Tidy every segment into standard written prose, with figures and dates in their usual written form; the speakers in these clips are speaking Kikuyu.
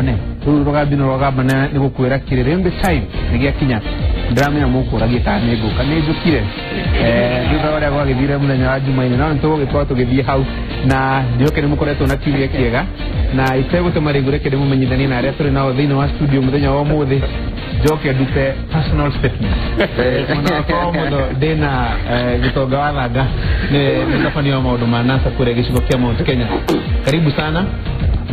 One rũu rũgambi nĩ rwagamba nĩ gũkwĩra kĩrĩrĩmbĩ time nĩ gĩakinya. Ndĩramenya mũkũragia kana nĩ ngũka nĩ njũkire thutha wa ũrĩa gwagĩthire mũthenya wa Jumaine, no nĩ tũgũgĩkorwo tũgĩthiĩ hau na ndĩoke nĩ mũkoretwo na kiumia kĩega na itegũtũma rĩngĩ reke ndĩmũmenyithanie na arĩa tũrĩ nao thĩinĩ wa studio mũthenya wa ũmũthĩ. Njoke ndute personal statement mwena wakwa wa ũmotho ndĩna Gĩtonga wa Thanga, nĩ mũtabania wa maũndũ ma NASA kũrĩa gĩcigo kĩa Mount Kenya. Karibu sana.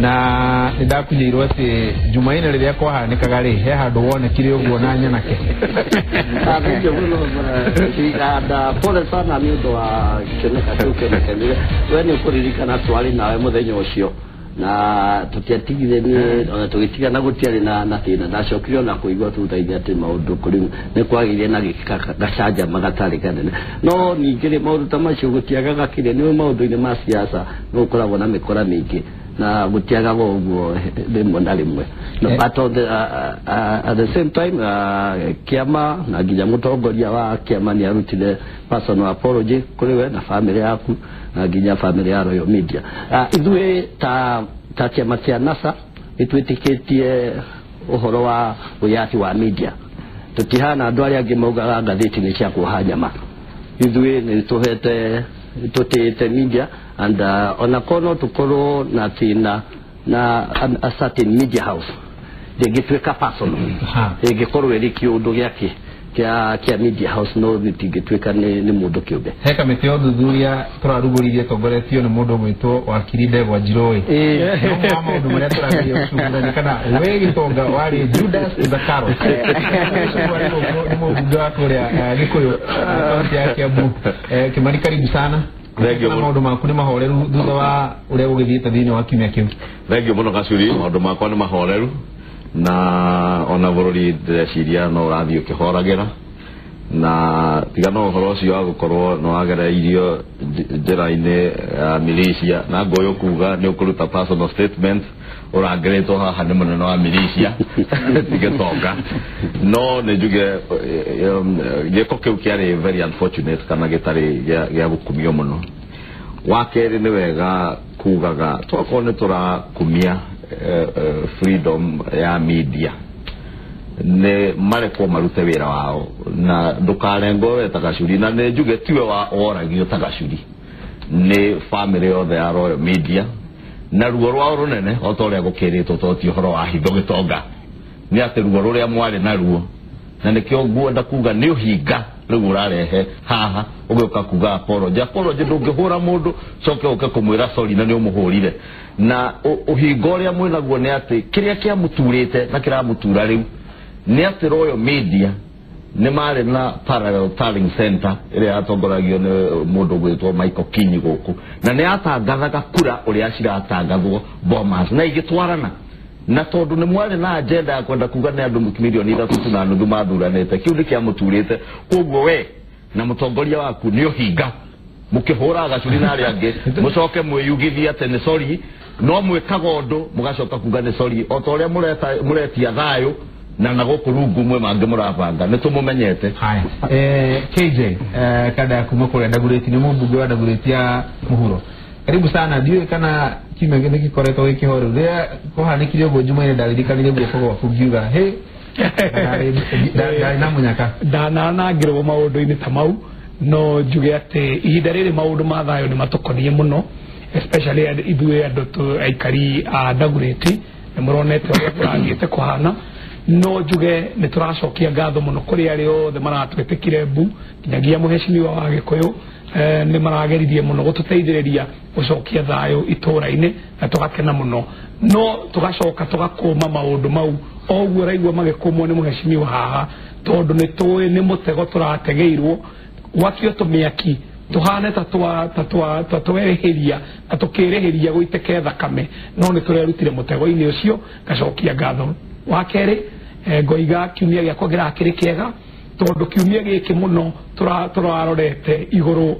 Na nĩ ndakunyĩirwo atĩ Jumaine rĩrĩa kwahanĩkaga rĩ, he handũ wonekire ũguo na nyanake. Thank you mũno na pole sana nĩ ũndũ wa kĩoneka kĩu kĩonekanire. We nĩ ũkũririkana twarĩ nawe mũthenya ũcio na tũtiatigire nĩ ona tũgĩtigana, gũtiarĩ na thĩna. Ndacokire ona kũigua thutha-inĩ atĩ maũndũ kũrĩ nĩ kwagĩire na gacanjama gatarĩ kanene, no ningĩ rĩ, maũndũ ta macio gũtiagaga kĩrĩa nĩ maũndũ-inĩ ma siasa nĩ gũkoragwo na mĩkora mĩingĩ na gũtiagaga ũguo rĩmwe na rĩmwe. No, but at the same time, kĩama na nginya mũtongoria wa kĩama nĩ arutire personal apology kũrĩ we na family yaku na nginya family ya Royal Media. Ithuĩ ta kĩama kĩa NASA nĩ twĩtĩkĩtie ũhoro wa wĩyathi wa media. Tũtihana andũ arĩa angĩ maugaga ngathĩti nĩ cia kuoha nyama. Ithuĩ nĩ tũhete tũtĩĩte media and ona korwo no tũkorwo na thĩna na a certain media house, ndĩngĩtuĩka personal. Ĩngĩkorwo ĩrĩ kĩũndũ gĩake kĩa media house, no gĩtingĩtuĩka nĩ mũndũ kĩũmbe. He kamĩtĩ ya ũthuthuria tũrarugũririe tongoretio nĩ mũndũ ũgwĩtwo wakiri Ndegwa Njirũĩ. Mamwe wa maũndũ marĩa tũrageria gũcungurania kana we Gĩtonga warĩ Judas the Carrot. Ũcio warĩ nĩ mũmbunge wa kũrĩa Gĩkũyũ, kaunti ya Kiambu. Kĩmani, karibu sana. Thank you. Na maũndũ maku nĩ mahoreru thutha wa ũrĩa gũgĩthiĩte thĩinĩ wa kiumia kĩu? Thank you mũno, Gacuri. Maũndũ makwa nĩ mahoreru na ona bũrũri ndĩreciria no ũrathiĩ ũkĩhoragĩra, na tiga no ũhoro ũcio wa gũkorwo nĩ wagereirio njĩra-inĩ ya militia na ngũyũ kuga nĩ ũkũruta personal statement ũrangĩrĩtwo haha nĩ mũnene wa militia ti Gĩtonga. No nĩ njuge gĩko kĩu kĩarĩ very unfortunate kana gĩtarĩ gĩa gũkumio mũno. Wa kerĩ, nĩ wega kugaga twakorwo nĩ tũrakumia freedom ya media, nĩ marekwo marute wĩra wao na ndũkarengwo we ta Gacuri. Na nĩ njuge tiwe wa woragio ta Gacuri, nĩ family yothe ya Royal Media na ruo rwao rũnene o ta ũrĩa gũkĩrĩtwo, to ti ũhoro wa hitho, Gĩtonga, nĩ atĩ ruo rũrĩa mwarĩ naruo, na nĩkĩo nguenda kuga nĩ ũhinga rĩu ũrarehe haha ũgĩũka kuga apology. Apology ndũngĩhũra mũndũ coke ũke kũmwĩra sorry na nĩ ũmũhũrire. Na ũhinga ũrĩa mwĩnaguo nĩ atĩ kĩrĩa kĩamũturĩte na kĩramũtura rĩu nĩ atĩ Royal Media nĩ marĩ na parallel tallying center ĩrĩa yatongoragio nĩ mũndũ ũgwĩtwo Michael Kinyi gũkũ, na nĩ yatangathaga kura ũrĩa ciratangathwo Bomas na igĩtwarana, na tondũ nĩ mwarĩ na agenda ya kwenda kuga nĩ andũ 3.5 milioni tu mathuranĩte, kĩu nĩ kĩamũturĩte. Koguo we na mũtongoria waku nĩ ũhinga mũkĩhũra Gacuri na arĩa angĩ, mũcoke mwĩyugithie atĩ nĩ sorry, no mwĩkaga ũndũ mũgacoka kuga nĩ sorry o ta ũrĩa mũretia thayũ na gũkũ rungu mwĩ mangĩ mũrabanga, nĩ tũmũmenyete. Haya, KJ, kada ya kuma kũrĩa Dagoretti, nĩ mũmbunge wa Dagoretti ya mũhuro, karibu sana. Ndiũĩ kana kiumia gĩkĩ gĩkoretwo gĩkĩhoreru. Rĩrĩa kũhanĩkire ũguo Jumaine, ndaririkanire guoko gwaku ngiuga hĩ ndarĩ na mũnyaka. Ndananangĩrwo maũndũ-inĩ ta mau, no njuge atĩ ihinda rĩrĩ maũndũ ma thayũ nĩ matũkoniĩ mũno, especially ithuĩ andũ tu aikari a Dagoretti. Nĩ mũronete ũrĩa kũrathiĩte kũhana, no njuge nĩ tũracokia ngatho mũno kũrĩ arĩa othe maratwĩtĩkire mbu nginyagia mũhecimiwa wa Gĩkũyũ. Nĩ marageririe mũno gũtũteithĩrĩria gũcokia thayũ itũũra-inĩ na tũgakena mũno, no tũgacoka tũgakũma maũndũ mau o ũguo ũraigua magĩkũmwo nĩ mũhecimiwa haha, tondũ nĩ tũĩ nĩ mũtego tũrategeirwo gwakio tũmĩaki tũhane ta twa ta twa ta twerĩhĩria na tũkĩrĩhĩria gũitĩke thakame, no nĩ tũrerutire mũtego-inĩ ũcio. Ngacokia ngatho. Wa kerĩ, ngoiga kiumia gĩakwa kĩrakĩrĩ kĩega, tondũ kiumia gĩkĩ mũno tũrarorete igũrũ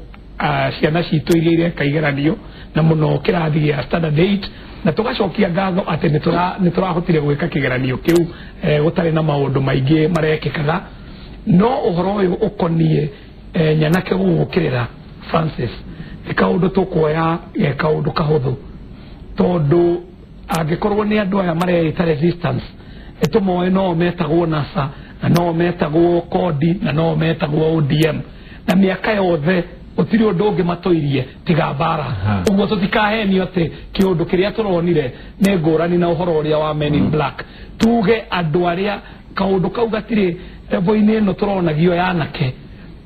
ciana citũ iria ireka igeranio na mũno kĩrathi gĩa standard 8, na tũgacokia ngatho atĩ nĩ tũrahotire gwĩka kĩgeranio kĩu gũtarĩ na maũndũ maingĩ marekĩkaga. No ũhoro ũyũ ũkoniĩ nyanake gũgũkĩrĩra Francis nĩ kaũndũ tũkuoya ge kaũndũ kahũthũ, tondũ Angĩkorwo nĩ andũ aya mareita resistance ĩtũmoĩ no metagwo NASA na no metagwo kodi na no metagwo ODM na mĩaka yothe gũtirĩ ũndũ ũngĩ matũirie tiga mbara. Ũguo tũtikahenio atĩ kĩũndũ kĩrĩa tũronire nĩ ngũrani na ũhoro ũrĩa wa Men in Black. Tuge andũ arĩa kaũndũ kau gatirĩ level-inĩ ĩno tũronagio ya anake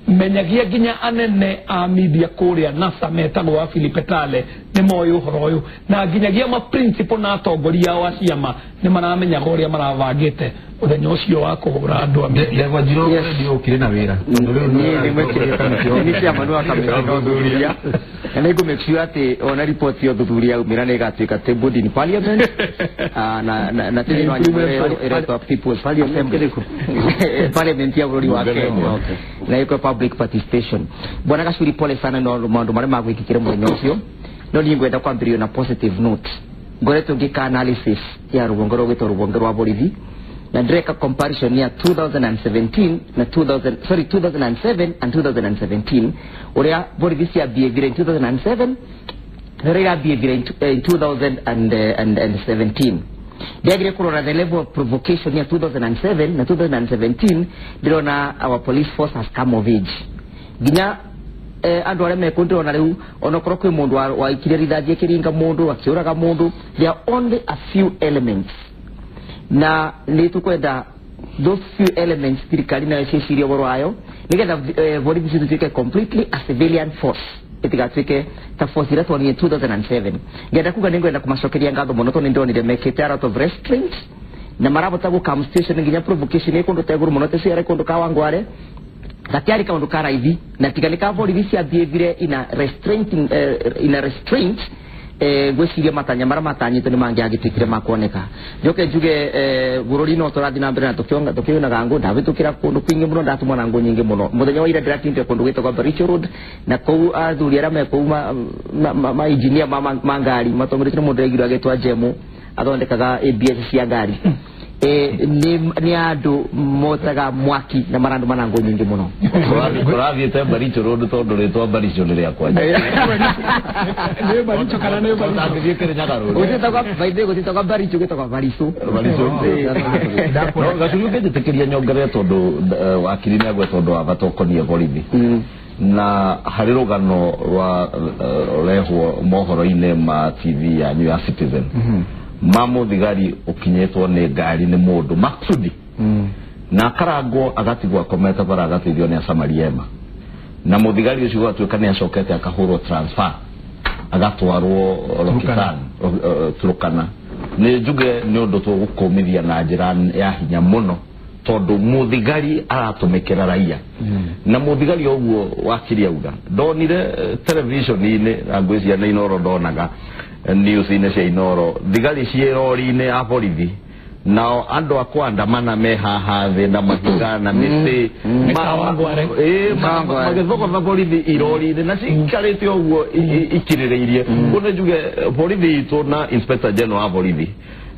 menyagia nginya anene a media kũrĩa NASA metagwo a Philip Tale nĩ moĩ ũhoro ũyũ na nginyagia ma principal na atongoria ao a ciama nĩ maramenyaga ũrĩa marabangĩte mũthenya ũcio wa kũhũra andũ a media. Ndegwa Njirũ ndio ũkĩrĩ na wĩra. Nĩ ciama nĩ wakamĩra ũthuthuria na nĩ ngũ make sure atĩ ona report ya ũthuthuria yaumĩra nĩ ĩgatuĩka tabled in parliament na thĩinĩ wa nyũmba ĩretwo People's Assembly parliament ya bũrũri wa Kenya na ĩkwe public participation. Bwana Gacuri, pole sana no maũndũ marĩa magwĩkĩkire mũthenya ũcio, no niĩ ngwenda kwambĩrĩria na positive note. Ngoretwo ngĩka analysis ya rũhonge rũgwĩtwo rũhonge rwa borithi na ndĩreka comparison ya 2017 na 2007 and 2017 ũrĩa borithi cia behavior in 2007 na ũrĩa ira behavior in 2017. Ndiagire kũrora the level of provocation ya 2007 na 2017, ndĩrona our police force has come of age. Nginya andũ arĩa mekũ ndĩrona rĩu onokorwo kwĩ mũndũ waikire rithathi akĩringa mũndũ akĩũraga mũndũ, there are only a few elements na nĩ tũkwenda those few elements thirikari nayo ciĩcirie ũhoro wayo nĩgetha borithi citũ ituĩke completely a civilian force ĩtigatuĩke ta force ĩrĩa tuonire 2007. Ngenda kuga nĩ ngwenda kũmacokeria ngatho mũno tondũ nĩ ndonire mekĩte a lot of restraint na marabota gũ calm station nginya provocation ĩ kũndũ ta igũrũ mũno teciare kũndũ ka Wangware gatiarĩ kaũndũ ka raithi na tiga nĩ ka borithi cia behavior in a restraint ngwĩciria matanya marĩa matanyĩtwo nĩ mangĩagĩtuĩkire ma kuoneka. Njoke njuge bũrũri no tũrathiĩ na mbere na tũkĩonaga ngũ ndahĩtũkĩra kũndũ kwingĩ mũno ndatũmwo na ngũ nyingĩ mũno. Mũthenya wa ira ndĩratindire kũndũ gwĩtagwo Baricho Road na kũu athuri arĩa me kũu ma engineer ma ngari matongoretio nĩ mũndũ aigirwo agĩtwa Jemu athondekaga ABS cia ngari. Nĩ andũ motaga mwaki na marandũ mana ngũ nyingĩ mũno. Ũrathiĩte Baricho Road tondũ rĩtwa Baricho nĩ rĩakwa. Nĩ Baricho kana nĩ Baricho? Ũtangĩthiĩ Kĩrĩnyaga Road. Gũtĩtagwa Baricho gwĩtagwa Baricho. Baricho. Gacuri ũngĩnjĩtĩkĩria nyongerere tondũ wakiri nĩ agwe tondũ wa bata ũkoniĩ borithi. Na harĩ rũgano rwa rehwo mohoro-inĩ ma TV yanyu ya Citizen. Ma mũthigari ũkinyĩtwo nĩ ngari nĩ mũndũ maksudi na akarangwo agatigwo akomete bara agateithio nĩ Asamariema na mũthigari ũcio gũgatuĩka nĩ acokete akahũrwo transfer agatwarwo Rokitan Turkana. Nĩ njuge nĩ ũndũ tũgũkũmithia na njĩra ya hinya mũno tondũ mũthigari aratũmĩkĩra raia na mũthigari ũguo wakiri auga ndonire television-inĩ na ngwĩciria nĩ Inooro ndonaga news-inĩ cia Inooro thigari ciĩ rori-inĩ ya borithi nao andũ a kũandamana me haha thĩ na mahiga na mĩtĩ magĩthogotha borithi irori-inĩ na cikarĩte ũguo ikirĩrĩirie. Ũguo nĩ njuge borithi itũ na Inspector General wa borithi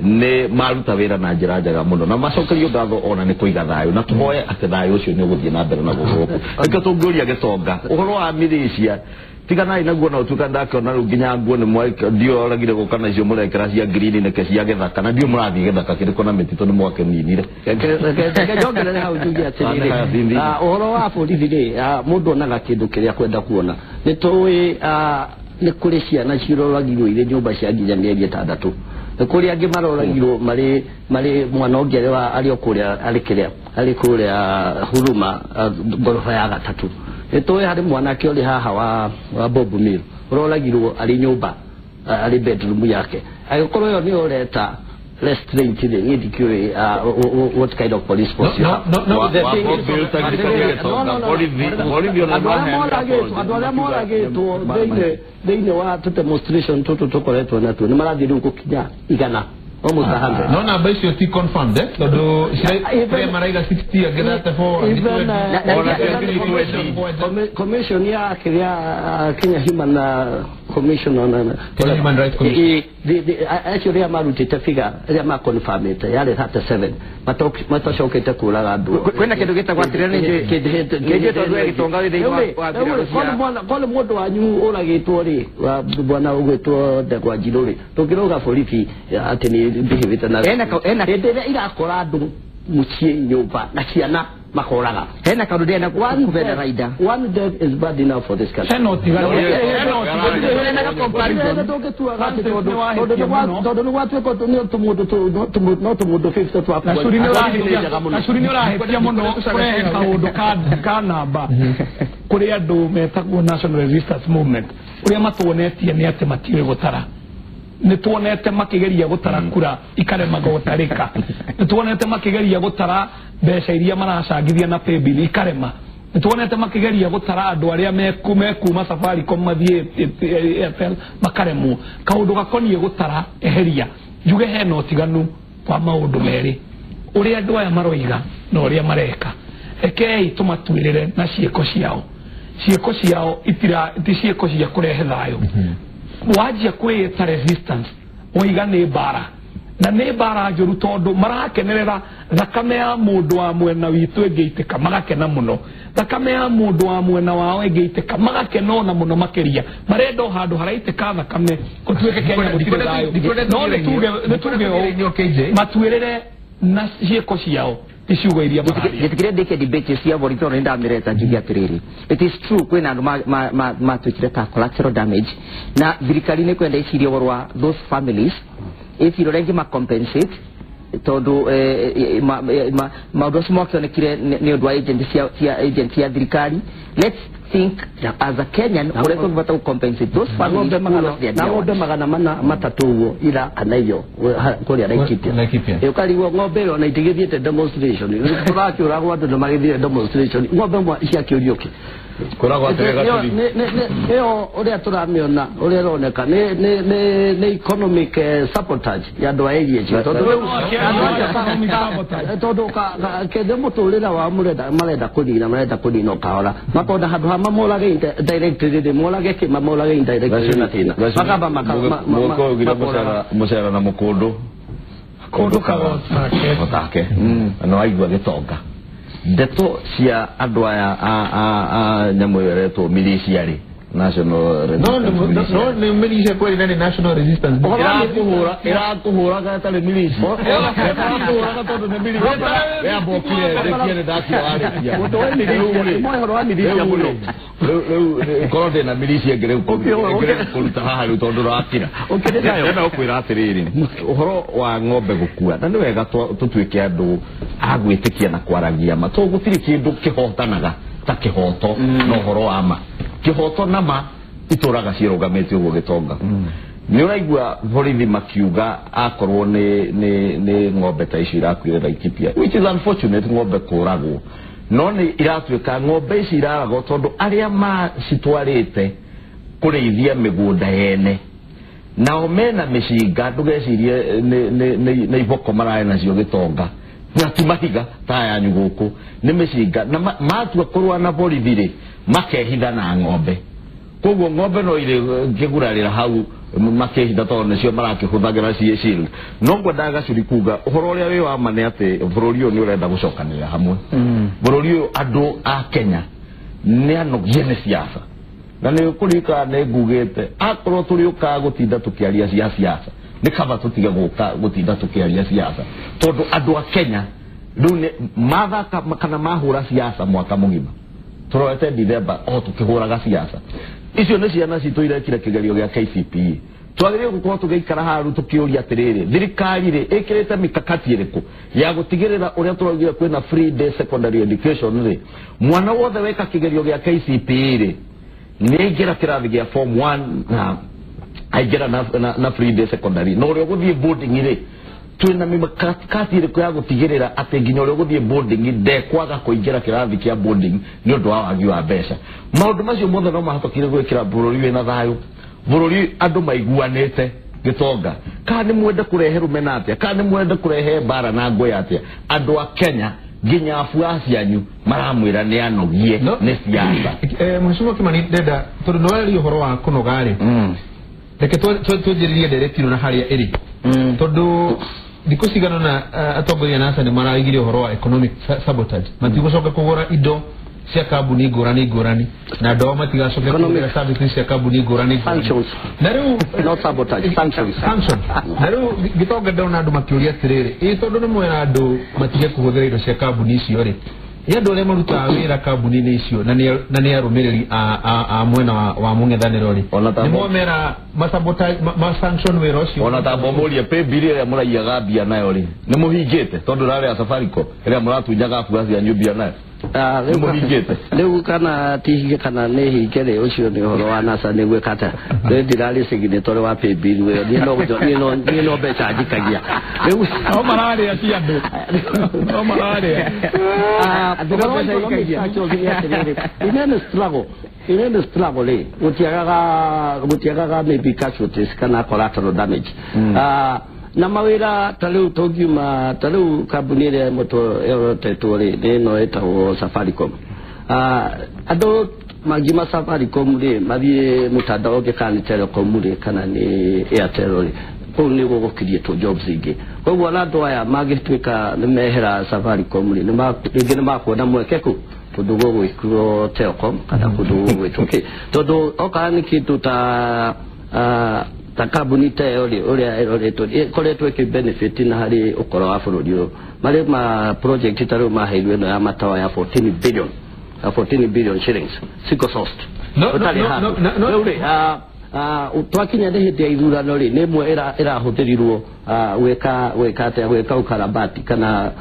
nĩ maruta wĩra na njĩra njega mũno na macokerio ngatho ona nĩ kũiga thayũ na tũhoe atĩ thayũ ũcio nĩ ũgũthiĩ na mbere na gũthũka. Nĩkĩo tũngĩũria gĩtonga ũhoro wa militia tiganai naguo na ũtuĩka ndakĩona rĩu nginya nguo nĩ ndio oragire gũka na icio mũrekĩra cia green nĩkĩ cia gĩthaka na ndio mũrathiĩ gĩthaka kĩrĩkũ na mĩtitũ nĩ mwakĩninire. Reke njongerere hau njuge atĩrĩrĩ, ũhoro wa borithi rĩ, mũndũ onaga kĩndũ kĩrĩa kwenda kuona. Nĩ tũĩ nĩ kũrĩ ciana ciroragirwo irĩ nyũmba cia nginya mĩeri 6 nĩ kũrĩ angĩ maroragirwo marĩ mwana ũngĩ arĩ o kũrĩa arĩ kĩrĩa arĩ kũrĩa Huruma ngoroba ya 3. Nĩ tũĩ harĩ mwanake ũrĩ haha wa Bob Mill ũroragirwo arĩ nyũmba arĩ bedroom yake. Angĩkorwo ĩyo nĩyo ũreta restraint rĩ, niĩ ndikĩũĩ what kind of police force you have. Andũ arĩa moragĩtwo thĩinĩ wa demonstration tũtũ tũkoretwo natuo nĩ marathiĩ rĩu gũkinya 100 almost 100. No namba icio ti confirmed tondũ kũrĩa maraiga 60 angĩ 34. Commission ya kĩrĩa Kenya Human Commission on Kenya Human Rights Commission. Acio rĩa marutĩte figure rĩa maconfirmĩte yarĩ 37 matacokete kũraga andũ. Kwĩna kĩndũ gĩtagwo atĩrĩrĩ nĩ tondũ we gĩtonga wĩ thĩinĩ wa mbirarũ cia Kone mũndũ wanyu ũragĩtwo rĩ wa bwana ũgwĩtwo Ndegwa Njirũ rĩ, tũngĩrũga borithi atĩ nĩ behĩvĩte na hĩndĩ ĩrĩa irakora andũ mũciĩ nyũmba na ciana makoraga. Hena kaũndũ ndĩrenda kũbenda raida. One death is bad enough for this country. Hena ũtiganu. Tũngĩtuaga atĩ tondũ nĩ gwatuĩka tũmũndũ no tũmũndũ 50 twakua. Gacuri nĩ ũrahĩtia mũno kũrehe kaũndũ ka namba kũrĩ andũ metagwo National Resistance Movement ũrĩa matuonetie nĩ atĩ matiũĩ gũtara. Nĩ tuonete makĩgeria gũtara kura ikaremaga gũtarĩka. Nĩ tuonete makĩgeria gũtara mbeca iria maracangithia na paybill ikarema. Nĩ tuonete makĩgeria gũtara andũ arĩa mekuma Safaricom mathiĩ Airtel makaremwo. Kaũndũ gakoniĩ gũtara eheria. Njuge hena ũtiganu wa maũndũ merĩ, ũrĩa andũ aya maroiga na ũrĩa mareka. Rekei tũmatuĩrĩre na ciĩko ciao. Ciĩko ciao ti ciĩko cia kũrehe thayũ. Wanjia kwĩĩta resistance waiga nĩ mbara, na nĩ mbara njũru tondũ marakenerera thakame ya mũndũ wa mwena witũ ĩngĩitĩka magakena mũno, thakame ya mũndũ wa mwena wao ĩngĩitĩka magakena ona mũno makĩria. Marenda o handũ haraitĩka thakame gũtuĩke Kenya gũtirĩ thayũ. No nĩ tuge ũũ, matuĩrĩre na ciĩko ciao ti ciugo iria mararia. Njĩtĩkĩre ndĩke debate cia borithi tondũ nĩndamĩreta njuge atĩrĩrĩ, it is true kwĩna andũ matuĩkire ta collateral damage na thirikari nĩ kwenda ĩcirie ũhoro wa those families ĩcirie ũrĩa ĩngĩma compensate tondũ maũndũ acio mokĩonekire nĩ ũndũ wa agent cia thirikari. Let's think as a Kenyan ũrĩa tũngĩhota gũ-compensate those families who lost their Na dear ng'ombe ones. 403 ũguo ira kana iyo kũrĩa Laikipia. Ũkarigwo ng'ombe ĩyo na itigĩthiĩte demonstration. Tũrakĩũragwo andũ nĩ magĩthiire demonstration. Ng'ombe ciakĩũrio kĩ? Kũragwo atĩrĩ Gacuri. Ĩyo ũrĩa tũramĩona ũrĩa ĩroneka nĩ economic sabotage ya andũ a area icio. Tondũ rĩu tondũ kende mũtũrĩre wao marenda kũnina marenda kũnina ũkahora makona handũ ha mamũrage indirectly rĩ morage kĩ mamũrage indirectly na thĩna makamba Mũgĩkũyũ mũcera na mũkũndũ Kũndũ kagotake. gotake na waigua gĩtonga ndeto cia andũ aya a nyamũ ĩyo ĩretwo militia rĩ, National Resistance Militia. No nĩ militia kweli na nĩ National Resistance. Ĩrakũhũra ĩrakũhũraga ĩtarĩ militia. Ĩrakũhũraga tondũ nĩ militia. We amba ũkire rĩkie nĩ ndakira warĩkia. Mũndũ wa militia, Rĩu rĩ, ũhoro wa militia mũno. Rĩu korwo ndĩna militia ngĩrĩ kũruta haha rĩu tondũ ũrakira. Ũkĩrĩ nayo? Ndĩrenda gũkwĩra atĩrĩrĩ, ũhoro wa ng'ombe gũkua na nĩ wega tũtuĩke andũ a gwĩtĩkia na kwaragia ma, tondũ gũtirĩ kĩndũ kĩhotanaga ta kĩhoto na ũhoro wa ma. Kĩhoto na ma itũraga ciĩrũgamĩte ũguo gĩtonga. Nĩ ũraigua borithi makiuga akorwo nĩ ng'ombe ta icio irakuire Laikipia, which is unfortunate ng'ombe kũragwo, no nĩ iratuĩka ng'ombe ici iraragwo tondũ arĩa macitwarĩte kũrĩithia mĩgũnda yene nao mena mĩcinga, ndũgecirie nĩ iboko mararĩ nacio gĩtonga na ti mahiga ta yanyu gũkũ, nĩ mĩcinga na matua kũrũa na borithi rĩ makehitha na ng'ombe. Koguo ng'ombe no irĩ kĩgurarĩra hau makĩhitha tondũ nĩcio marakĩhũthagĩra ciĩ shield. No ngwendaga Gacuri kuga ũhoro ũrĩa wĩ wa ma nĩ atĩ bũrũri ũyũ nĩ ũrenda gũcokanĩrĩra hamwe. Bũrũri ũyũ andũ a Kenya nĩ anogie nĩ siasa, na nĩ kũririkana nĩ ngugĩte akorwo tũrĩũkaga gũtinda tũkĩaria cia siasa nĩ kaba tũtige gũka gũtinda tũkĩaria siasa, tondũ andũ a Kenya rĩu nĩ mathaka kana mahũra siasa mwaka mũgima tũrorete December o tũkĩhũraga siasa. Icio nĩ ciana citũ irekire kĩgerio gĩa KCPE. Twagĩrĩirwo gũkorwo tũgĩikara haha rĩu tũkĩũria atĩrĩrĩ, thirikari rĩ ĩkĩrĩte mikakati ĩrĩkũ ya gũtigĩrĩra ũrĩa tũraugire kwĩna free day secondary education rĩ, mwana wothe weka kĩgerio gĩa KCPE rĩ nĩ aingĩra kĩrathi gĩa form 1 na aingĩra na free day secondary, na ũrĩa ũgũthiĩ boarding rĩ twĩna mikakati ĩrĩkũ ya gũtigĩrĩra atĩ nginya ũrĩa ũgũthiĩ boarding ndekwaga kũingĩra kĩrathi kĩa boarding nĩ ũndũ wa wagi wa mbeca. Maũndũ macio mothe no mahotokire gwĩkĩra bũrũri wĩna thayũ, bũrũri andũ maiguanĩte gĩtonga. Kana nĩ mwende kũrehe rũmena atĩa, kana nĩ mwende kũrehe mbara na ngũĩ atĩa, andũ a Kenya nginya afuasi anyu maramwira ni anogie ni siasa. Mheshimiwa Kimani ndenda tondu no wari uhoro wa kunoga ri, reke twanjĩrĩrie ndereti ĩno na harĩa ĩrĩ, tondu thikũ cigana na atongoria NASA nĩ maraigire ũhoro wa economic sabotage, matigũcoka kũgũra indo cia kambuni ngũrani ngũrani na andũ ao matigacoke kũgũra services cia kambuni ngũrani ngũrani. Na rĩu not sabotage, sanctions. Na rĩu gĩtonga ndona andũ makĩũria atĩrĩrĩ, ĩ tondũ nĩ mwera andũ matige kũhũthĩra indo cia kambuni icio rĩ, ĩ andũ arĩa marutaga wĩra kambuni-inĩ icio na nĩ arũmĩrĩri a mwena wa mũng'ethanĩro rĩ, nĩ mwamera ma sanction wĩra ũcio? Ona ta mbomũrie pay bill ĩrĩa mũraiyaga mbia nayo rĩ, nĩ mũhingĩte tondũ rarĩ ya Safaricom ĩrĩa mũratunyaga afuasi anyu mbia nayo? Rĩu kana ti hinge kana nĩ hinge rĩ, ũcio nĩ ũhoro wa NASA nĩ gwĩka atĩa. Rĩu ndirarĩ signatory wa pay bill ĩyo, niĩ no mbeca njikagia. Rĩu no mararĩa ti andũ, no mararĩa. In any struggle rĩ, gũtiagaga maybe casualties kana collateral damage. Na mawĩra ta rĩu tũngiuma ta rĩu kambuni ĩrĩa ĩmwe yorotetwo rĩ nĩ ĩno ĩtagwo Safaricom. Andũ mangiuma Safaricom rĩ mathiĩ mũtandao ũngĩ kana nĩ Telecom rĩ kana nĩ Airtel rĩ, kũu nĩ gũgũkiriĩtwo jobs ingĩ. Koguo ona andũ aya mangĩtuĩka nĩ mehera Safaricom rĩ, rĩngĩ nĩ makuona mweke kũu kũndũ gũgwĩkwo Telecom kana kũndũ gũgwĩtwo kĩ, tondũ okorwo nĩ kĩndũ ta kambuni ta ĩyo rĩ, ũrĩa ĩroretwo ĩkoretwo ĩkĩ benefit na harĩ ũkora wa bũrũri ũyũ. Marĩ ma project ta rĩu maheirwo ĩno ya matawa ya 14 billion, ya 14 billion shillings single sourced. Rĩu rĩ, twakinya nĩ hĩndĩ ya ithurano rĩ, nĩ ĩmwe ĩrahũthĩrirwo gwĩka atĩa, gwĩka ũkarabati kana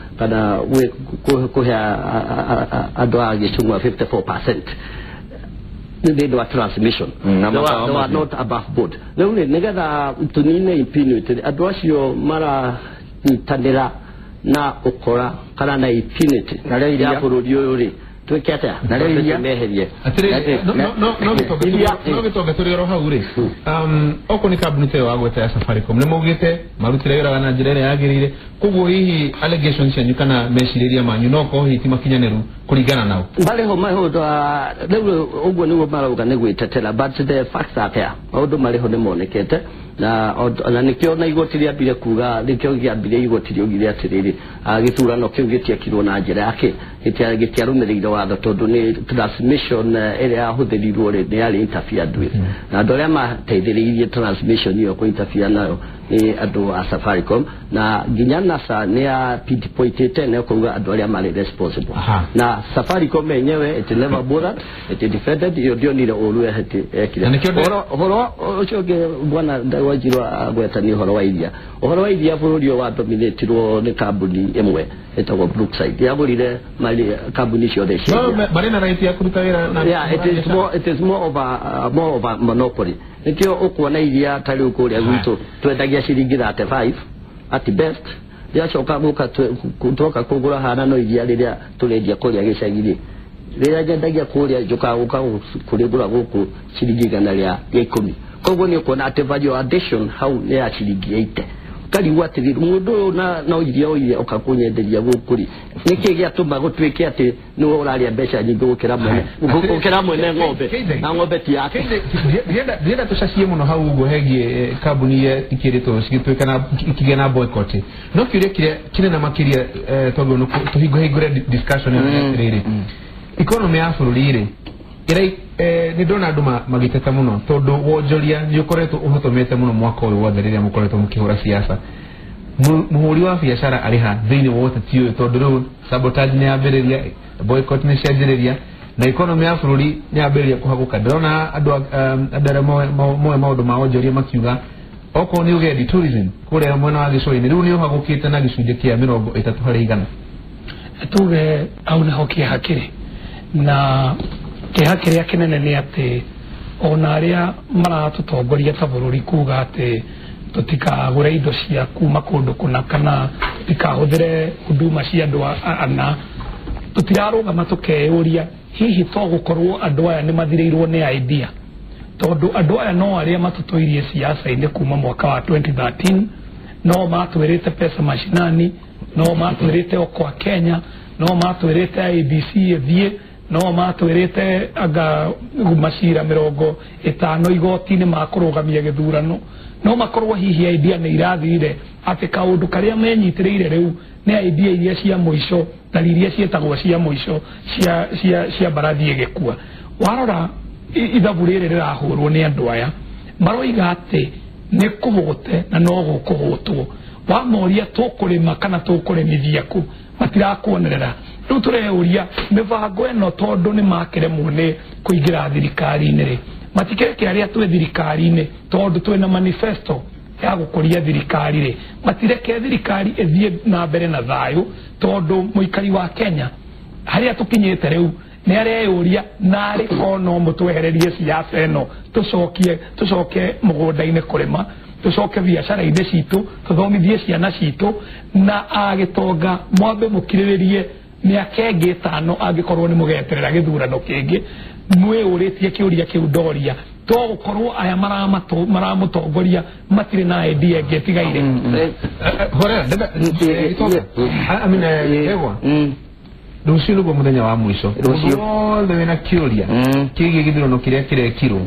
kũhe andũ a gĩcungwa 54% nĩ wa transmission. They were not above board. Rĩu rĩ, nĩgetha tũnine impunity, andũ acio maranyitanĩra na ũkora kana na impunity ya bũrũri ũyũ rĩ, twĩke atĩa? Meherie. No gĩtonga tũrĩ oro hau rĩ, okorwo nĩ kambuni ta ĩyo wagweta ya Safaricom nĩ maugĩte marutire wĩra na njĩra ĩrĩa yagĩrĩire, koguo hihi allegations cianyu kana mecirĩria manyu no korwo hihi ti makinyanĩru kũringana nao? Marĩho maũndũ rĩu ũguo nĩguo marauga nĩ gwĩtetera, but the facts are there. Maũndũ marĩho nĩ monekete na nĩkĩo na igoti rĩambire kuga, nĩkĩo gĩambire igoti rĩaugire atĩrĩrĩ, gĩthurano kĩu gĩtiekirwo na njĩra yake, gĩtiarũmĩrĩire watho tondũ nĩ transmission ĩrĩa yahũthĩrirwo rĩ nĩ yarĩ interfered with, na andũ arĩa mateithĩrĩirie transmission ĩyo kũ interfere nayo nĩ andũ a Safaricom, na nginya NASA nĩ ya pinpointĩte na ĩkauga andũ arĩa marĩ responsible. Na Safaricom yenyewe it never bothered, it defended, ĩyo ndĩonire ũru ekire. Ũhoro ũcio ũngĩ bwana Wanjiru agweta nĩ ũhoro wa iria. Ũhoro wa iria bũrũri ũyũ wadominatirwo nĩ kambuni ĩmwe ĩtagwo Brookside, yagũrire kambuni ciothe cia iria. Marĩ na right ya kũruta wĩra na yeah, it is more of a monopoly. Nĩkĩo ũkuona iria ta rĩu kũrĩa gwitũ twendagia ciringi 35 at best, rĩacoka gũka twoka kũgũra hana no iria rĩrĩa tũrendia kũrĩa gĩcagi rĩ, rĩrĩa nyendagia kũrĩa njũkaga gũka kũrĩgũra gũkũ ciringi 110. Koguo nĩ ũkuona atĩ value addition hau nĩ ya ciringi 80. Ũkarigwo atĩrĩrĩ, mũndũ ũyũ no iria o iria ũka kũnyenderia gũkũ rĩ, nĩkĩ gĩatũma gũtuĩke atĩ nĩwe ũrarĩa mbeca nyingĩ gũkĩra mwene ng'ombe, na ng'ombe ti yake? Ndĩrenda tũcacie mũno hau ũguo hegiĩ kambuni iria ikĩrĩtwo cigĩtuĩka na ikĩgĩa na boycott, no kĩũria kĩrĩa kĩnene makĩria tondũ tũhingũre discussion ĩno nĩ atĩrĩrĩ, economy ya bũrũri rĩ, nĩ ndona andũ magĩteta mũno tondũ wonjoria nĩ ũkoretwo ũhotomete mũno mwaka ũyũ wothe rĩrĩa mũkoretwo mũkĩhũra siasa. Mũhũri wa biacara arĩ ha thĩinĩ wa ũteti ũyũ, tondũ rĩu sabotage nĩ yambĩrĩria, boycott nĩ cianjĩrĩria, na economy ya bũrũri nĩ yambĩrĩria kũhagũka. Ndĩrona andũ arĩa moe maũndũ ma wonjoria makiuga okorwo nĩ ũgendi tourism kũrĩa mwena wa gĩcũa-inĩ rĩu nĩ ũhagũkĩte na gĩcunjĩ kĩa 30%. Tuge hau nĩho kĩeha kĩrĩ, na kĩeha kĩrĩa kĩnene nĩ atĩ ona arĩa maratũtongoria ta bũrũri kuga atĩ tũtikagũre indo cia kuma kũndũ kũna kana tũtikahũthĩre huduma cia andũ ana, tũtirarũgama tũkeyũria hihi to gũkorwo andũ aya nĩ mathirĩirwo nĩ idea, tondũ andũ aya no arĩa matũtũirie siasa-inĩ kuma mwaka wa 2013, no matwĩrĩte pesa mashinani, no matwĩrĩte okoa Kenya, No matwĩrĩte IEBC ĩthiĩ, no matwĩrĩte anga macira 50 igoti-inĩ ma kũrũgamia gĩthurano. No makorwo hihi idea nĩ irathirire atĩ kaũndũ karĩa menyitĩrĩire rĩu nĩ idea iria cia mũico na iria ciĩtagwo cia mũico cia mbarathi ĩgĩkua. Warora ithabu rĩrĩ rĩrahũrwo nĩ andũ aya maroiga atĩ nĩ kũhũte na no gũkũhũtwo. Wamoria tũkũrĩma kana tũkũrĩmithia kũ, matirakuonerera. Rĩu tũreyũria mĩbango ĩno tondũ nĩ makĩremwo nĩ kũingĩra thirikari-inĩ rĩ, matikĩreke arĩa twĩ thirikari-inĩ tondũ twĩna manifesto ya gũkũria thirikari rĩ, matireke thirikari ĩthiĩ na mbere na thayũ tondũ mũikari wa Kenya harĩa tũkinyĩte rĩu nĩ areyũria narĩ korwo no mũtwehererie siasa ĩno tũcoke mũgũnda-inĩ kũrĩma, tũcoke biacara-inĩ citũ, tũthomithie ciana citũ, na agĩtonga mwambe mũkirĩrĩrie mĩaka ĩngĩ 5 angĩkorwo nĩ mũgeterera gĩthurano kĩngĩ mwĩũrĩtie kĩũria kĩu ndoria to gũkorwo aya maramũtongoria matirĩ na idea ĩngĩ ĩtigaire. Horera ndegwa rũciũ nĩguo mũthenya wa mũico. Rũciũ. Wothe wĩna kĩũria kĩgiĩ gĩthurano kĩrĩa kĩrekirwo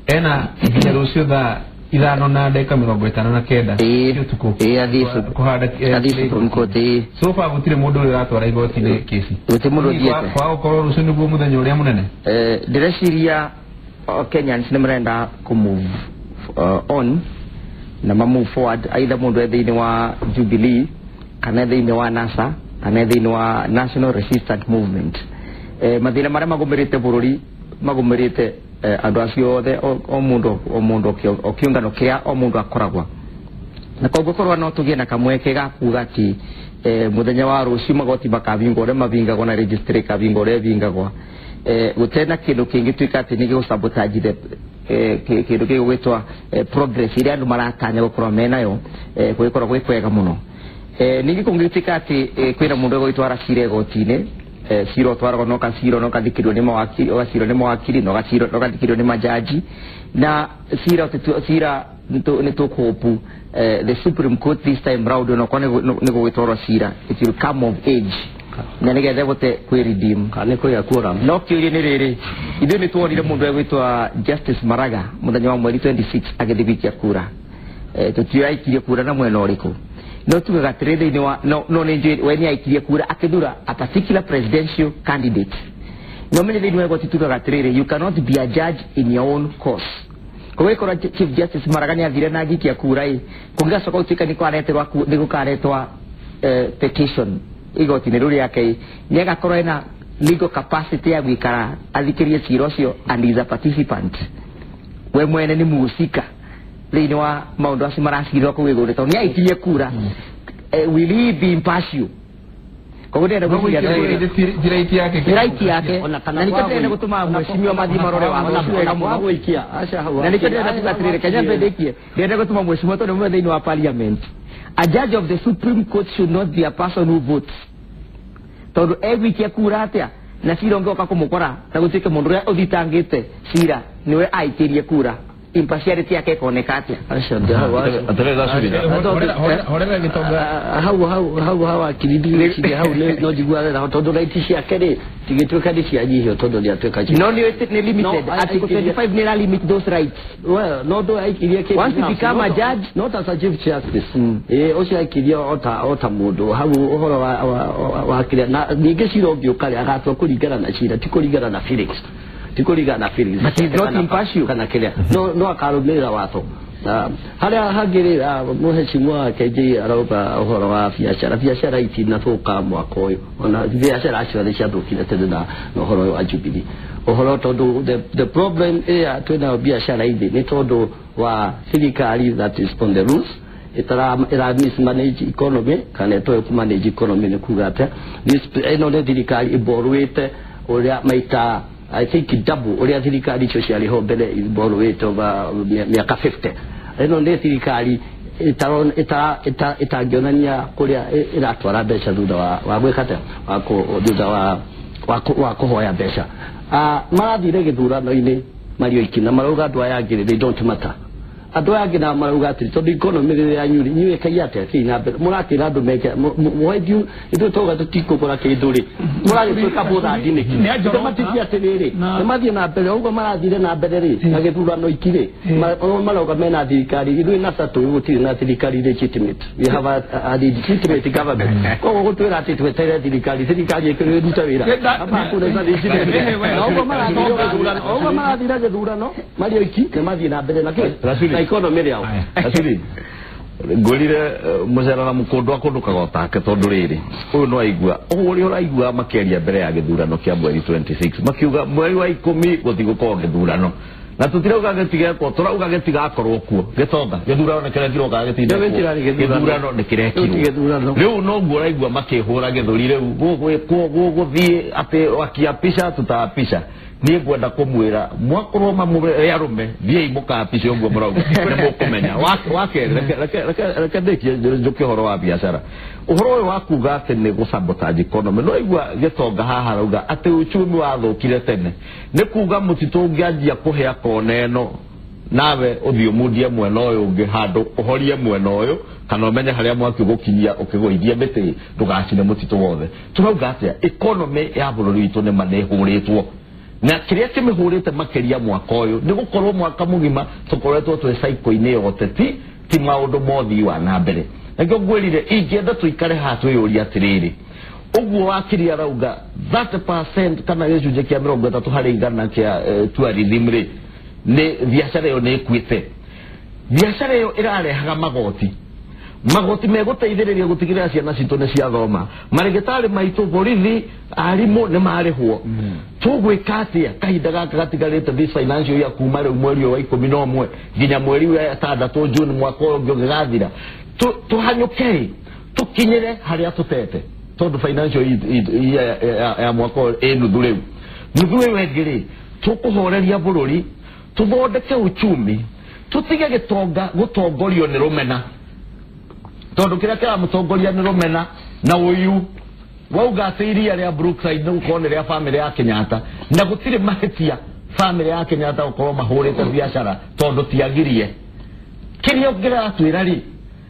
ena nginya rũciũ thaa 5:59 cia ũtukũ kũhanda athiĩ Supreme Court. So far gũtirĩ mũndũ ũrĩa ũratwara igoti-inĩ kĩci. Gũtirĩ mũndũ ũthiĩte. Kwaga gũkorwo rũciũ nĩguo mũthenya ũrĩa mũnene. Ndĩreciria Kenyans nĩ marenda kũ move on na ma move forward, either mũndũ e thĩinĩ wa Jubilee kana e thĩinĩ wa NASA kana e thĩinĩ wa National Resistance Movement. Mathĩna marĩa magũmĩrĩte bũrũri magũmĩrĩte andũ acio othe, o mũndũ o mũndũ o kĩũngano kĩrĩa o mũndũ akoragwa, na koguo korwo no tũgĩe na kamweke ga kuga atĩ mũthenya wa rũciũ magoti makabingwo ũrĩa mabingagwo na registry ĩkabingwo ũrĩa ĩbingagwo, gũtarĩ na kĩndũ kĩngĩtuĩka atĩ nĩ gĩgũ-sabotage the kĩndũ gĩgũgĩtwa progress ĩrĩa andũ maratanya gũkorwo menayo, gũgĩkorwo gwĩ kwega mũno. Ningĩ kũngĩtuĩka atĩ kwĩna mũndũ ũgũgĩtwara cira igoti-inĩ, cira ũtwaragwo no gacirwo no gathikĩrĩrio nĩ mawakiri, ũgacirwo nĩ mawakiri no gacirwo no gathikĩrĩrio nĩ majaji, na cira cira nĩ tũkũpu the Supreme Court this time round onokorwo nĩ gũgĩtwarwo cira, it will come of age na nĩgetha ĩhote kwĩ redeem. Kana nĩ kũgĩa quorum. No kĩũria nĩ rĩrĩ, ithuĩ nĩ tuonire mũndũ egwĩtwa Justice Maraga mũthenya wa mweri 26 agĩthiĩ gũikia kura. Tũtiũĩ aikirie kura na mwena ũrĩkũ, no tugaga atĩrĩ thĩinĩ wa no nĩ njũĩ we nĩ aikirie kura akĩthura a particular presidential candidate. No menye thĩinĩ wa igoti tugaga atĩrĩrĩ, you cannot be a judge in your own cause. Kũgĩkorwo Chief Justice Maraga nĩ athire na agikia kura ĩ, kũngĩgacoka gũtuĩka nĩ kwareterwa nĩ gũkaretwa petition igoti-inĩ rĩu rĩake ĩ, nĩ agakorwo ena legal capacity ya gũikara athikĩrie cira ũcio and is a participant, we mwene nĩ mũhusika thĩinĩ wa maũndũ acio maracirĩrwo kũu igũrũ tondũ nĩ aikirie kura. Will he be impartial? Koguo ndĩrenda gwĩciria atĩrĩrĩ, Ti right yake. Nĩ right yake. Ona kana Na nĩkĩo ndĩrenda gũtũma mheshimiwa mathiĩ marore watho ũcio wega mũno. Gũikia aca hau. Na nĩkĩo ndĩrenda kuga atĩrĩrĩ, Kenya mbendĩkie, ndĩrenda gũtũma mheshimiwa tondũ nĩwe thĩinĩ wa parliament. A judge of the Supreme Court should not be a person who votes, tondũ egũikia kura atĩa na cira ũngĩoka kũmũkora na gũtuĩke mũndũ ũrĩa ũthitangĩte cira nĩwe aikĩrie kura, impartiality yake ĩkoneka atĩa? Aca ndĩ hau aca. Atĩrĩrĩ Rashidi. Horera gĩtonga. Hau akiri ndigwĩciria hau no njiguage naho tondũ right ciake rĩ tigĩtuĩka nĩ cianyihio tondũ nĩ atuĩka chief. No nĩ nĩ limited. No, Article 25 nĩ ĩra limit those rights. Well, no ndo aikirie kĩ Once you become a judge- not as a chief justice. Ũcio aikirie ota mũndũ hau ũhoro wa kĩrĩa, na ningĩ cira ũngĩũka rĩ agatua kũringana na cira, ti kũringana na feelings, ti kũringana na feelings. But he's not impartial. Kana kĩrĩa no akarũmĩrĩra watho. Harĩa hangĩ rĩ, mũheshimiwa KJ arauga ũhoro wa biacara. Biacara itinathũka mwaka ũyũ, ona biacara ciothe ciathũkire tene na ũhoro ũyũ wa Jubilee ũhoro, tondũ the problem ĩrĩa twĩnayo biacara-inĩ nĩ tondũ wa thirikari that is on the loose, ĩtara ĩra mismanage economy kana ĩtoĩ kũmanage economy. Nĩ kuga atĩa? Ĩno nĩ thirikari ĩborũĩte ũrĩa maita, I think, double ũrĩa thirikari icio ciarĩ ho mbere iborũĩte over mĩaka 50. Ĩno nĩ thirikari ĩtangĩonania kũrĩa ĩratwara mbeca thutha wa gwĩka atĩa, thutha wa kũhoya mbeca. Marathire gĩthurano-inĩ marĩ oiki na marauga andũ aya angĩ they don't matter. Andũ aya angĩ nao marauga atĩrĩ tondũ economy rĩrĩa yanyu rĩ inyuĩ ĩkai atĩa kĩi na mbere mũrakĩra andũ meke why do you ithuĩ twauga tũtikũgũra kĩndũ rĩ mũragĩtuĩka bothered nĩkĩ? Nĩ anjoroka. Matitie atĩrĩrĩ Na- nĩ mathiĩ na mbere ũguo marathire na mbere rĩ na gĩthurano iki rĩ marauga mena thirikari ithuĩ NASA tũĩ gũtirĩ na thirikari legitimate. We have a legitimate government. Koguo gũtwĩra atĩ tweterere thirikari thirikari ĩkĩrute wĩra Nda- Hapa hakuna legitimate. Na ũguo marathire gĩthurano ũguo marathire gĩthurano marĩ oiki nĩ mathiĩ na mbere na kĩ Rasuli. na economy rĩao. Rasuli ngwĩrire mũcera na mũkũndũ akũndũkaga otake tondũ rĩrĩ ũyũ no aigua ũguo ũrĩa ũraigua makĩaria mbere ya gĩthurano kĩa mweri 26 makiuga mweri wa 10 gũtigũkorwo gĩthurano na tũtirauga gĩtigekwo tũrauga gĩtigakorwo kuo gĩtonga gĩthurano nĩ kĩrekirwo kana Ndio gĩtirarĩ gĩthurano. gĩthurano nĩ Rĩu ti kĩrekirwo gĩthurano. rĩu noguo ũraigua makĩhũra gĩthũri rĩu gũgwĩkwo gũgũthiĩ atĩ wakiapisha tutaapisha niĩ ngwenda kũmwĩra mwakorwo mamũre arũme thiĩi mũkaapishe ũguo mũrauga nĩ mũkũmenya wakerĩ reke ndĩkie njũke ũhoro wa biacara ũhoro ũyũ wa kuga atĩ nĩ gũ-sabotage economy no igua gĩtonga haha arauga atĩ uchumi wathũkire tene nĩ kuga mũtitũ ũngĩanjia kũhĩa kona ĩno nawe ũthiĩ ũmundie mwena ũyũ ũngĩ handũ ũhorie mwena ũyũ kana ũmenye harĩa mwaki ũgũkinyia ũkĩgũithia mĩtĩ ndũgacine mũtitũ wothe tũrauga atĩa economy ya bũrũri witũ nĩma nĩ ĩhũrĩtwo na kĩrĩa kĩmĩhũrĩte makĩria mwaka ũyũ nĩ gũkorwo mwaka mũgima tũkoretwo twĩ cycle-inĩ ya ũteti ti maũndũ ma ũthii wa na mbere nakĩo ngwĩrire ingĩenda tũikare haha twĩyũrie atĩrĩrĩ ũguo wakiri arauga 30% kana gĩcunjĩ kĩa 30 harĩ igana kĩa tourism rĩ nĩ biacara ĩyo nĩ ĩkuĩte biacara ĩyo ĩrarehaga magoti magoti megũteithĩrĩria gũtigĩrĩra ciana citũ nĩ ciathoma marĩgĩtarĩ maitũ borithi arimũ nĩ marĩhwo tũgwĩka atĩa kahinda gaka gatigarĩte this financial year kuma rĩu mweri ũyũ wa 11 nginya mweri wa 6 June mwaka ũyũ ũngĩ ũngĩgathira tũhanyũkei tũkinyĩre harĩa tũtete tondũ financial year ya mwaka ũyũ ĩ nuthu rĩu nuthu ĩyo ĩngĩ rĩ tũkũhoreria bũrũri tũthondeke uchumi tũtige gĩtonga gũtongorio nĩ rũmena tondũ kĩrĩa kĩramũtongoria nĩ rũmena na ũiyu wauga atĩ iria rĩa Brookside nĩ gũkorwo nĩ rĩa bamĩrĩ ya Kenyatta na gũtirĩ mahĩtia bamĩrĩ ya Kenyatta gũkorwo mahũrĩte biacara tondũ tiagirie kĩrĩa ũngĩratwĩra rĩ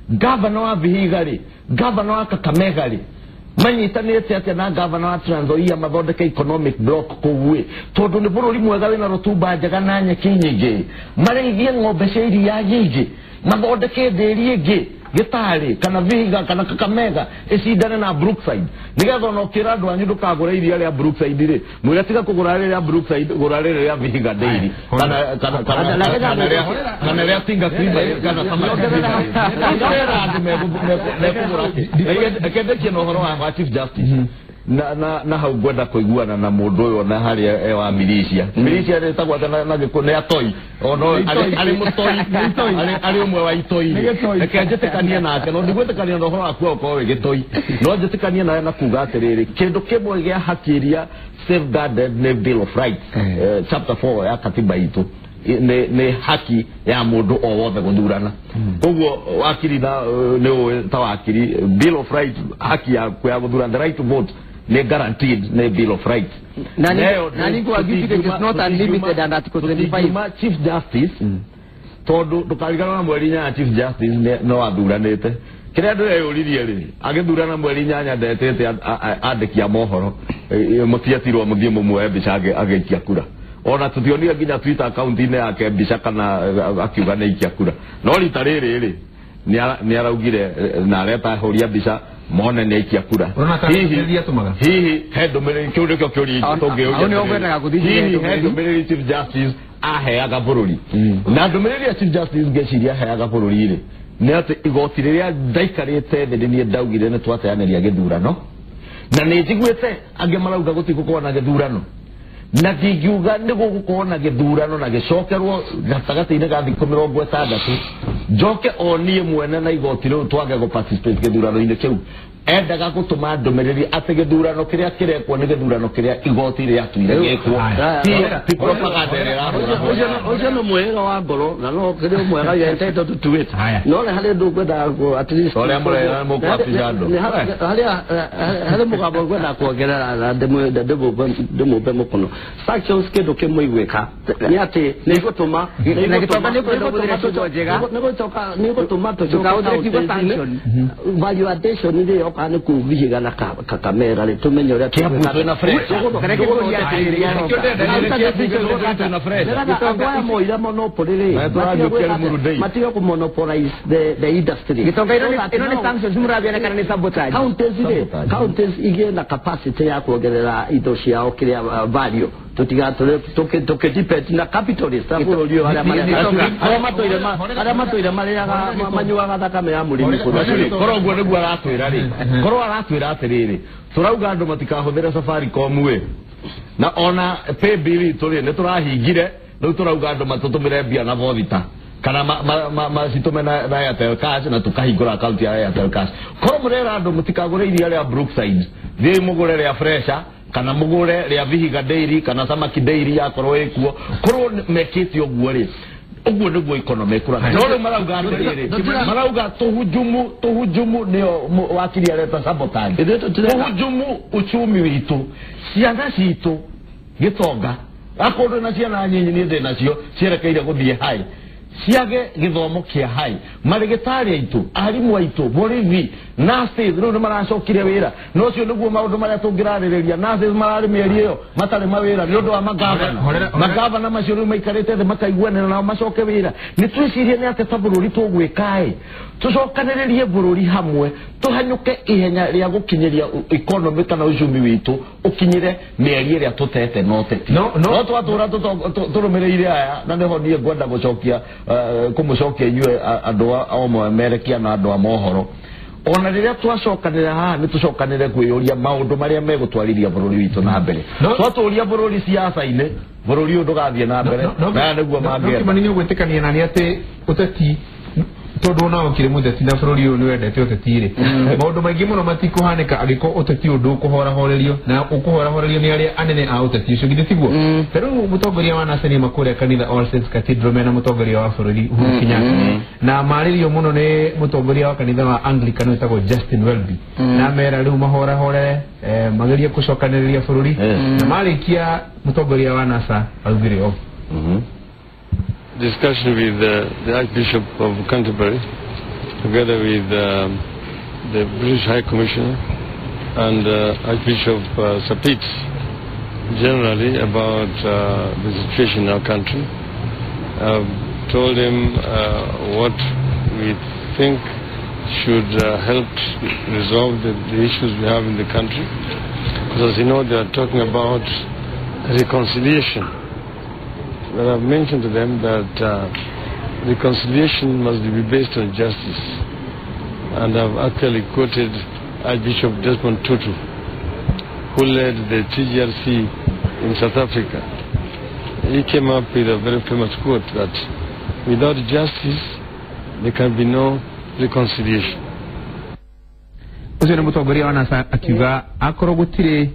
gavana wa Vihiga rĩ gavana wa Kakamega rĩ manyitanĩte atĩa na gavana wa Trans Nzoia mathondeke economic block kũu ĩ tondũ nĩ bũrũri mwega wĩna rũtumba njega na nyeki nyingĩ marĩithie ng'ombe cia iria nyingĩ mathondeke ndĩri ĩngĩ gĩtarĩ kana Vihiga kana Kakamega ĩcindane na Brookside nĩgetha ona ũkĩra andũ anyu ndũkagũre iria rĩa Brookside rĩ mwĩre tiga kũgũra rĩrĩ rĩa Brookside gũra rĩrĩ rĩa Vihiga Dairy kana rĩa Tinga Creamery kana Samaki Creamery ndĩrera andũ mekũgũra reke ndĩkie na ũhoro wa Chief Justice na hau ngwenda kũiguana na mũndũ ũyũ na harĩa e wa milicia milicia rĩtagwo atĩa na gĩkũyũ nĩ atoi ona arĩ mũtoi arĩ ũmwe wa itoi reke njĩtĩkanie nake no ndigwĩtĩkania na ũhoro waku ũkorwo wĩ gĩtoi no njĩtĩkanie nawe na kuga atĩrĩrĩ kĩndũ kĩmwe gĩa haki iria safeguarded nĩ Bill of Rights chapter 4 ya katiba itũ nĩ haki ya mũndũ o wothe gũthurana koguo wakiri na nĩ ũĩ ta wakiri Bill of Rights haki yaku ya gũthurana the right to vote nĩ guaranteed nĩ Bill of Rights na ningũ argued it is not unlimited and Article 25 tũtingiuma Chief Justice tondũ ndũkariganwo na mweri 8 Chief Justice no athuranĩte kĩrĩa ndĩreyũririe rĩ agĩthurana mweri 8 ndetĩte andĩki a mohoro mũtietirwo mũthiĩ mũmuoe mbica agĩikia kura ona tũtionire nginya Twitter account-inĩ yake mbica kana akiuga nĩ aikia kura no rita rĩrĩ rĩ nĩ araugire na areta ahũria mbica mone nĩ aikia kura hihi he ndũmĩrĩri kĩu nĩkĩo kĩũria tũngĩũria hihi he ndũmĩrĩri Chief Justice aheaga bũrũri na ndũmĩrĩri ya Chief Justice ngeciria aheaga bũrũri rĩ nĩ atĩ igoti rĩrĩa ndaikarĩte thĩ nĩ niĩ ndaugire nĩ twateanĩria gĩthurano na nĩ njiguĩte angĩ marauga gũtigũkorwo na gĩthurano na ndingiuga nĩ gũgũkorwo na gĩthurano na gĩcokerwo gatagatĩ-inĩ ga thikũ 60 njoke o niĩ mwene na igoti rĩu twage gũ participate gĩthurano-inĩ kĩu endaga gũtũma ndũmĩrĩri atĩ gĩthurano kĩrĩa kĩrekwo nĩ gĩthurano kĩrĩa igoti rĩatuire gĩkwo ti propaganda ĩrĩa ĩrahũrahũra ũcio nĩ mwĩhĩro wa ngoro na no kĩrĩ mwega you are entitled to it no nĩ harĩ ũndũ ngwendaga at least ũrĩa mũrera mũkwapisha andũ harĩ mũgambo ngwendaga kuongerera na ndĩmũmbe mũkono Sanctions kĩndũ kĩmwe igwĩka nĩ atĩ nĩ igũtũma Na gĩtonga nĩ ũkwenda ũhũthĩre ciugo njega. nĩ igũtũma tũcoke Ndũkahũthĩre kiugo counties-inĩ. sanction. Value addition rĩ yoka nĩ kũu Vihiga na Kakamega rĩ tũmenye ũrĩa Kiambu twĩna pressure. Kareke ngũria atĩrĩrĩ, Nĩkĩo ndĩrenda nĩ Kiambu twĩna pressure. Nĩgetha andũ aya moire monopoly rĩ Na tũranyũkia Limuru Day. matige kũ monopolize the industry. Gĩtonga So that ĩno nĩ now- sanctions mũrabiana kana nĩ sabotage? Counties rĩ, Sabotage. counties igĩe na capacity ya kuongerera indo ciao kĩrĩa value, tũtigatũre tũkĩdepend na capitalist a bũrũri ũyũ arĩa arĩa matũire marĩaga manyuaga thakame ya mũrĩmi bũrũri. Korwo ũguo nĩguo aratwĩra rĩ, korwo aratwĩra atĩrĩrĩ, tũrauga andũ matikahũthĩre Safaricom ĩ, na ona paybill itũ rĩ nĩ tũrahingire, rĩu tũrauga andũ matũtũmĩre mbia na Vothita kana macitũme na Airtel Cash na tũkahingũra account ya Airtel Cash. Korwo mũrera andũ mũtikagũre iria rĩa Brookside, thiĩi mũgũre rĩa Fresha kana mũgũre rĩa Vihiga Dairy kana Samaki Dairy yakorwo ĩkuo. Korwo mekĩte ũguo rĩ, ũguo nĩguo economy ĩkũraga. No rĩu marauga atĩrĩrĩ, marauga tũhujumu nĩyo wakiri areta sabotage, Ithuĩ tũtireka- tũhujumu uchumi witũ, ciana citũ gĩtonga akorwo na ciana nyinyi niĩ ndĩ nacio cierekeire gũthiĩ hai ciage gĩthomo kĩa hai, marĩgĩtarĩ aitũ, arimũ aitũ, borithi, nurses rĩu nĩ maracokire wĩra, na ũcio nĩguo maũndũ marĩa tũngĩrarĩrĩria. Nurses mararĩ mĩeri ĩyo matarĩ mawĩra nĩ ũndũ wa magavana. Magavana macio rĩu maikarĩte thĩ makaiguanĩra nao macoke wĩra. Nĩ twĩcirie nĩ atĩ ta bũrũri tũgwĩka ĩ, tũcokanĩrĩrie bũrũri hamwe, tũhanyũke ihenya rĩa gũkinyĩria economy kana uchumi witũ ũkinyĩre mĩeri ĩrĩa tũtete na ũteti. No twatũra tũrũmĩrĩire aya, na nĩho niĩ ngwenda gũcokia kũmũcokia inyuĩ andũ a memerekia na andũ a mohoro. Ona rĩrĩa twacokanĩra haha nĩ tũcokanĩre kwĩyũria maũndũ marĩa megũtwarithia bũrũri witũ na mbere. Twatũria bũrũri siasa-inĩ, bũrũri ũyũ ndũgathiĩ na mbere, na aya nĩguo mangĩenda. Kimani nĩ ũgwĩtĩkania nani atĩ ũteti, tondũ ona ũkĩrĩ mũteti na bũrũri ũyũ nĩ wendete ũteti rĩ, maũndũ maingĩ mũno matikũhanĩka angĩkorwo ũteti ũyũ ndũkũhorahorerio na ũkũhorahorerio nĩ arĩa anene a ũteti ũcio, githĩ tiguo? Ta rĩu mũtongoria wa NASA nĩ makũrĩa kanitha All Saints Cathedral mena mũtongoria wa bũrũri Uhuru Kenyatta, na marĩrio mũno nĩ mũtongoria wa kanitha wa Anglican wĩtagwo Justin Welby, na mera rĩu mahorahorere, magerie gũcokanĩrĩria bũrũri, na marĩkia mũtongoria wa NASA augire ũũ. Discussion with the Archbishop of Canterbury, together with the British High Commissioner and Archbishop Sapit, generally about the situation in our country. I've told him what we think should help resolve the issues we have in the country. Because as you know, they are talking about reconciliation. But I've mentioned to them that reconciliation must be based on justice. And I've actually quoted Archbishop Desmond Tutu, who led the TGRC in South Africa. He came up with a very famous quote that without justice, there can be no reconciliation. Ũcio nĩ mũtongoria wa NASA akiuga akorwo gũtirĩ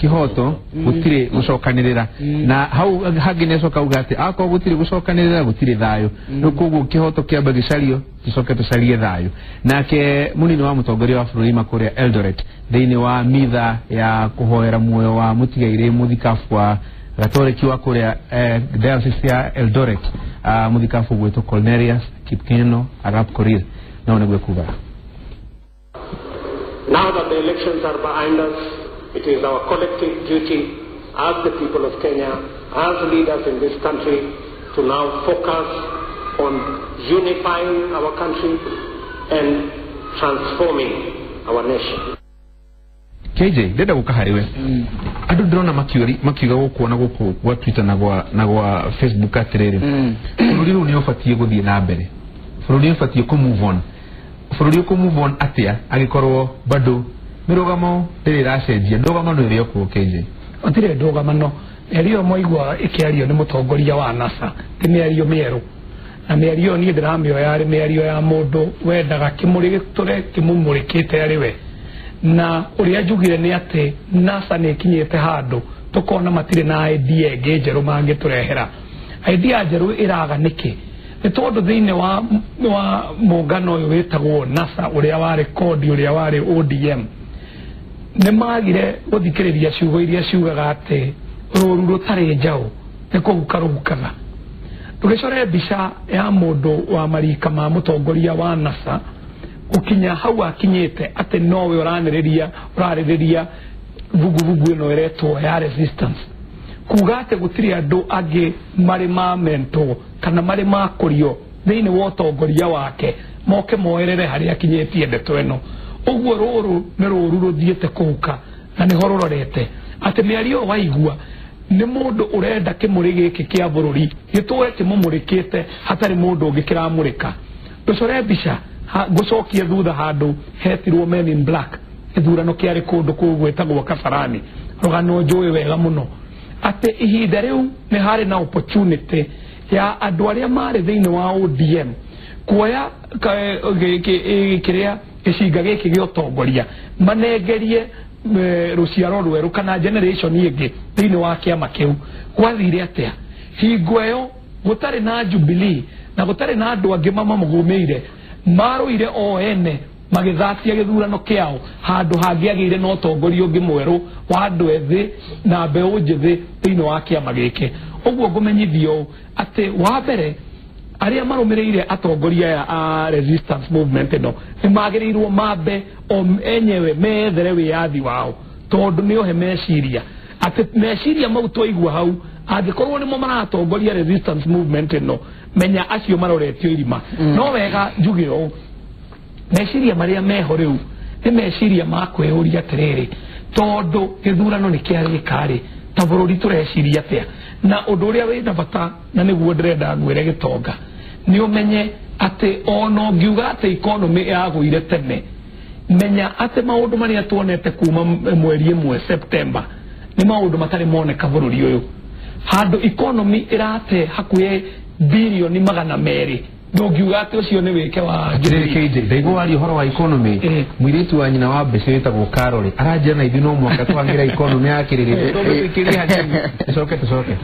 kĩhoto gũtirĩ gũcokanĩrĩra, na hau hangĩ nĩ acoka auga atĩ akorwo gũtirĩ gũcokanĩrĩra gũtirĩ thayũ. Rĩu koguo kĩhoto kĩambe gĩcario tũcoke tũcarie thayũ. Nake mũnini wa mũtongoria wa bũrũri makũrĩa Eldoret thĩinĩ wa mitha ya kũhoera muoyo wa mũtigairĩ mũthikabu wa gatoreki wa kũrĩa diocese ya Eldoret, mũthikabu gwĩtwo Cornelius Kipkeno Arap Korir, no nĩguo kugaga. Now that the elections are behind us, it is our collective duty as the people of Kenya, as leaders in this country, to now focus on unifying our country and transforming our nation. KJ, ndenda gũka harĩ we. Andũ ndĩrona makiuga gũkũ na gũkũ gwa Twitter na gwa Facebook atĩrĩrĩ, bũrũri rĩu nĩ ũbatiĩ gũthiĩ na mbere, bũrũri ũbatiĩ kũ move on. Bũrũri ũkũ move on atĩa angĩkorwo bado mĩrũgamo ndĩrĩ ĩracenjia? Ndũgamo nĩ ĩrĩ okuo, KJ? Gũtirĩ ndũgamano. Mĩario ĩyo mwaigua ĩkĩario nĩ mũtongoria wa NASA ti mĩario mĩerũ, na mĩario ĩyo niĩ ndĩramĩoya arĩ mĩario ya mũndũ wendaga kĩmũrĩ gĩtũre kĩmũmũrĩkĩte arĩ we. Na ũrĩa njugire nĩ atĩ NASA nĩ ĩkinyĩte handũ tũkona matirĩ na idea ĩngĩ njerũ mangĩtũrehera. Idea njerũ ĩraga nĩkĩ? Nĩ tondũ thĩinĩ wa mũngano ũyũ wĩtagwo NASA, ũrĩa warĩ CORD, ũrĩa warĩ ODM, nĩ magire gũthikĩrĩria ciugo iria ciugaga atĩ Rũru rũtarĩ njaũ nĩ kũhuka rũhukaga. Ndũgĩcore mbica ya mũndũ wa marika ma mũtongoria wa NASA gũkinya hau akinyĩte atĩ nowe ũrarĩrĩria vuguvugu ĩno ĩretwo ya resistance, kuga atĩ gũtirĩ andũ angĩ marĩ mamentwo kana marĩ makũrio thĩinĩ wa ũtongoria wake moke moerere harĩa akinyĩtie ndeto ĩno. Ũguo rũrũ nĩ rũru rũthiĩte kũhuka na nĩho rũrorete atĩ mĩario waigua nĩ mũndũ ũrenda kĩmũrĩ gĩkĩ kĩa bũrũri gĩtũre kĩmũmũrĩkĩte hatarĩ mũndũ ũngĩ kĩramũrĩka. Ndũcore mbica ngũcokie thutha handũ hetirwo Men in Black, gĩthurano kĩarĩ kũndũ kũu gwĩtagwo Kasarani, rũgano njũĩ wega mũno atĩ ihinda rĩu nĩ harĩ na opportunity ya andũ arĩa marĩ thĩinĩ wa ODM kuoya kĩrĩa gĩcinga gĩkĩ gĩa ũtongoria manengerie rũciaro rwerũ kana generation ĩngĩ thĩinĩ wa kĩama kĩu. Gwathire atĩa? Hingo ĩyo gũtarĩ na Jubilee na gũtarĩ na andũ angĩ mamamũgũmĩire, marũire o ene magĩthatia gĩthurano kĩao handũ hangĩagĩire na ũtongoria ũngĩ mwerũ wa andũ ethĩ na mbeũ njĩthĩ thĩinĩ wa kĩama gĩkĩ. Ũguo ngũmenyithio ũũ atĩ wa mbere arĩa marũmĩrĩire atongoria aya a resistance movement ĩno nĩ magĩrĩirwo mambe o enyewe methere wĩyathi wao, tondũ nĩ ohe meciria atĩ meciria mau twaigua hau angĩkorwo nĩmo maratongoria resistance movement ĩno, menya acio maroretio irima. No wega njuge ũũ, meciria marĩa meho rĩu nĩ meciria ma kwĩyũria atĩrĩrĩ, tondũ gĩthurano nĩ kĩarĩka-rĩ, ta bũrũri tũreciria atĩa? Na ũndũ ũrĩa wĩna bata na nĩguo ndĩrenda ngwĩre gĩtonga nĩ ũmenye atĩ ona ũngiuga atĩ economy yagũire tene, menya atĩ maũndũ marĩa tuonete kuma mweri ĩmwe September nĩ maũndũ matarĩ moneka bũrũri ũyũ. Handũ economy ĩrate hakuhĩ bilioni 200, ndũngiuga atĩ ũcio nĩ wĩke wa KJ. Ndaigua waria ũhoro wa economy, mũirĩtu wa nyina wa mbeca wĩtagwo Carol aranjĩra na ithuĩ no mũhaka twangĩra economy ya kĩrĩrĩ. Tũikĩrie hanini tũcoke.